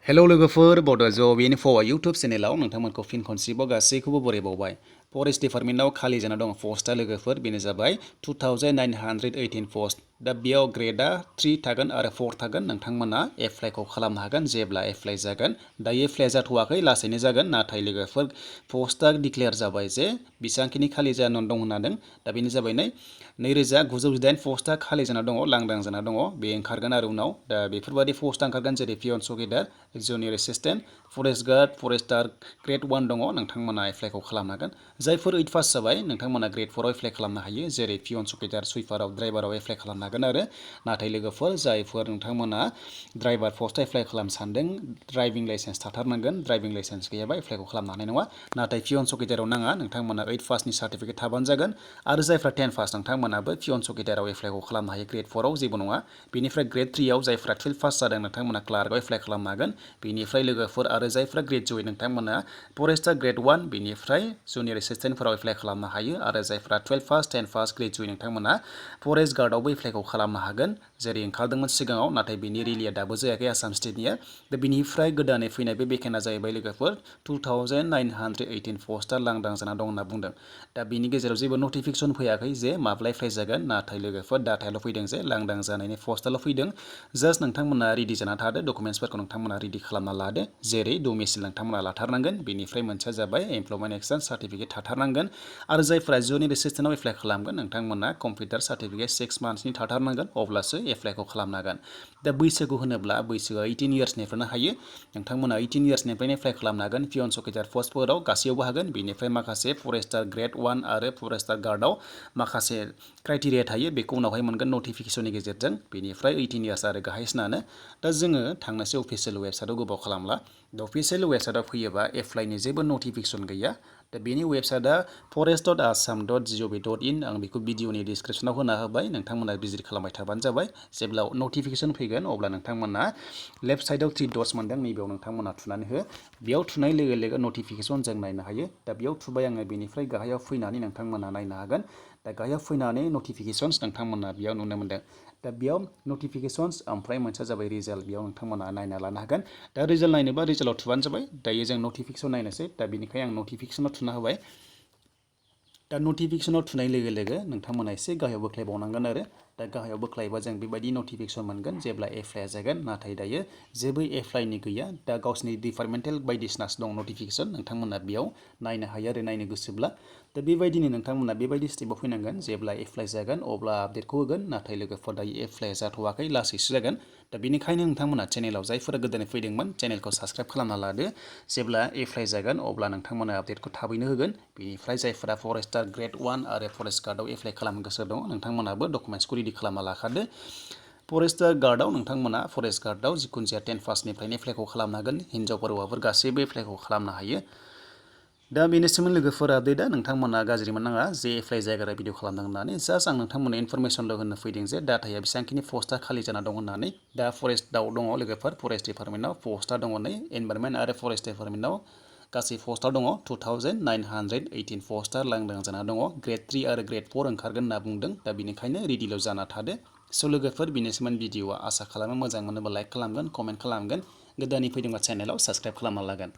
Hello लोगोफोर बड' जब info YouTube चेनेलाव नोंथांमोनखौ फिन खनसेबाव गासैखौबो बरायबावबाय। फरेस्ट डिपार्टमेन्टआव खालि जाना दं पस्टआ लोगोफोर बेनो जाबाय 2918 पस्ट। दा बेयाव ग्रेडआ 3 थागोन आरो 4 थागोन। नोंथांमोना एप्लाइखौ खालामनो हागोन जेब्ला एप्लाइ जागोन। दायो एप्लाइ जाथ'वाखै लासैनो जागोन, नाथाय लोगोफोर पस्टआ डिक्लेयार जाबाय जे बेसेबांखिनि खालि जानानै दं होननानै। दा बेनो जाबाय 2998 पस्टआ खालि जाना दङ, लांदां जाना दङ। बे ओंखारगोन आरो उनाव दा बेफोरबायदि पस्टआ ओंखारगोन जेरै पियन चौकीदार, junior assistant, forest guard, forester grade 1 दङ। नोंथांमोना एप्लाइखौ खालामनो हागोन। जायफोर 8 पास जाबाय नोंथांमोना ग्रेड 4 आव एप्लाइ खालामनो हायो, जेरै पियन चौकीदार, सुइपाराव, ड्राइभाराव एप्लाइ खालामनो हागोन आरो। नाथाय लोगोफोर जायफोर नोंथांमोना ड्राइभार पस्टआव एप्लाइ खालामनो सानदों, ड्राइभिं लाइसेन्स थाथारनांगोन। ड्राइभिं लाइसेन्स गैयाबा एप्लाइखौ खालामनो हानाय नङा। नाथाय पियन चौकीदाराव नाङा, नोंथांमोना 8 पासनि सार्टिफिकेट थाबानो जागोन। आरो जायफ्रा 10 पास नोंथांमोनाबो पियन चौकीदाराव एप्लाइखौ खालामनो हायो, ग्रेड 4 आव जेबो नङा। बेनिफ्राय ग्रेड 3 आव जायफ्रा 12 पास जादों नोंथांमोना क्लार्कआव एप्लाइ खालामनो हागोन। बेनिफ्राय लोगोफोर आरो जायफ्रा ग्रेजुवेट नोंथांमोना फरेस्टार ग्रेड 1 बेनिफ्राय जुनियर एसिस्टेन्टफोराव एप्लाइ खालामनो हायो। आरो जायफ्रा 12 पास 10 पास ग्रेजुवेट नोंथांमोना फरेस्ट गार्डआवबो एप्लाइखौ खालामनो हागोन, जेरै ओंखारदोंमोन सिगाङाव, नाथाय बेनि रिलिया दाबो जायाखै आसाम स्टेटनिया। दा बेनिफ्राय गोदानै फैनाय बे बेकेना जाहैबाय लोगोफोर 2918 पस्टआ लांदां जाना दं होनना बुंदों। दा बेनि गेजेराव जेबो नटिफिकेसन फैयाखै जे माब्ला एप्लाइ जागोन, नाथाय लोगोफोर डाटायाल' फैदों जे लांदां जानायनि पस्टआल' फैदों। जास्ट नोंथांमोना रेडि जाना थादो, डकुमेन्टसफोरखौ नोंथांमोना रेडि खालामना लादो, जेरै डमिसिल नोंथांमोना लाथारनांगोन। बेनिफ्राय मोनसेया जाबाय एमप्लयमेन्ट एक्सचेन्ज सार्टिफिकेट थाथारनांगोन। आरो जायफ्रा जुनियर एसिस्टेन्टआव एप्लाइ खालामगोन नोंथांमोना कम्पिउटार सार्टिफिकेट 6 मान्थसनि थाथारनांगोन, अब्लासो एप्लाइखौ खालामनो हागोन। दा बैसोखौ होनोब्ला बैसोआ 18 इयार्सनिफ्रायनो हायो। नोंथांमोना 18 इयार्सनिफ्रायनो एप्लाइ खालामनो हागोन पियन चौकीदार पस्टफोराव गासैयावबो हागोन। बेनिफ्राय माखासे फरेस्टार ग्रेड 1 आरो फरेस्टार गार्डआव माखासे क्राइटेरिया थायो, बेखौ उनावहाय मोनगोन नटिफिकेसननि गेजेरजों। बेनिफ्राय 18 इयार्स आरो गाहायसिनानो। दा जोङो थांनोसै अफिसियेल वेबसाइटआव, गोबाव खालामला। दा अफिसियेल वेबसाइटआव फैयोबा एप्लाइनि जेबो नटिफिकेसन गैया। दा बेनि वेबसाइटआ forest.assam.gov.in। आं बेखौ भिडिअनि डिसक्रिपसनाव होना होबाय, नोंथांमोना भिजिट खालामबाय थाबानो जाबाय। जेब्ला नटिफिकेसन फैगोन अब्ला नोंथांमोना लेफ्ट साइडआव 3 डट्स मोनदों, नैबेयाव नोंथांमोना थुनानै हो। बेयाव थुनाय लोगो लोगो नटिफिकेसन जों नायनो हायो। दा बेयाव थुबाय आङो, बेनिफ्राय गाहायाव फैनानै नोंथांमोना नायनो हागोन। दा गाहायाव फैनानै नटिफिकेसन्स नोंथांमोना बेयाव नुनो मोनदों। दा बेयाव नटिफिकेसन्स ओमफ्राय मोनसेया जाबाय रिजाल्ट, बेयाव नोंथांमोना नायना लानो हागोन। दा रिजाल्ट नायनोबा रिजाल्टआव थुबानो जाबाय। दायो जों नटिफिकेसन नायनोसै, दा बेनिखायनो आं नटिफिकेसनाव थुना होबाय। दा नटिफिकेसनाव थुनाय लोगो लोगो नोंथांमोना एसे गाहायाव बोख्लायबावनांगोन आरो। दा गाहायाव बोख्लायबा जों बेबायदि नटिफिकेसन मोनगोन जेब्ला एप्लाइआ जागोन। नाथाय दायो जेबो एप्लाइनि गैया। दा गावसिनि डिपार्टमेन्टेल बायदिसिनासो दं नटिफिकेसन, नोंथांमोना बेयाव नायनो हायो आरो नायनो गोसोब्ला। दा बेबायदिनो नोंथांमोना बेबायदि स्टेपाव फैनांगोन, जेब्ला एप्लाइ जागोन अब्ला आपडेटखौ होगोन। नाथाय लोगोफोर दायो एप्लाइ जाथ'वाखै, लासैसो जागोन। दा बेनिखायनो नोंथांमोना चेनेलाव जायफोरा गोदानै फैदोंमोन चेनेलखौ साबस्क्राइब खालामना लादो। जेब्ला एप्लाइ जागोन अब्ला नोंथांमोना आपडेटखौ थाबैनो होगोन। बेनिफ्राय जायफोरा फरेस्टार ग्रेड 1 आरो फरेस्ट गार्डआव एप्लाइ खालामनो गोसो दङ नोंथांमोनाबो डकुमेन्टसखौ रेडि खालामना लाखादो। फरेस्टार गार्डआव नोंथांमोना फरेस्ट गार्डआव जिखुनु जाया 10 पासनिफ्रायनो एप्लाइखौ खालामनो हागोन। हिनजावफोर हौवाफोर गासैबो एप्लाइखौ खालामनो हायो। दा बेनिसिम लोगोफोर आपडेटआ, नोंथांमोना गाज्रि मोननाङा जे एप्लाइ जायगारा भिडिअ खालामदों होननानै। जास्ट आं नोंथांमोननो इनफरमेसनल' होनो फैदों जे डाटाया बेसेबांखिनि पस्टआ खालि जाना दं होननानै। दा फरेस्टआव दङ लोगोफोर, फरेस्ट डिपार्टमेन्टआव पस्टआ दङ नै, एनभाइरनमेन्ट आरो फरेस्ट डिपार्टमेन्टआव गासै पस्टआव दङ 2918 पस्टआ लांदां जाना दङ। ग्रेड 3 आरो ग्रेड 4 ओंखारगोन होनना बुंदों। दा बेनिखायनो रेडिल' जाना थादो। स' लोगोफोर बेनोसैमोन भिडिअआ। आसा खालामो मोजां मोनोबा लाइक खालामगोन, कमेन्ट खालामगोन। गोदानै फैदोंबा चेनेलाव साबस्क्राइब खालामना लागोन।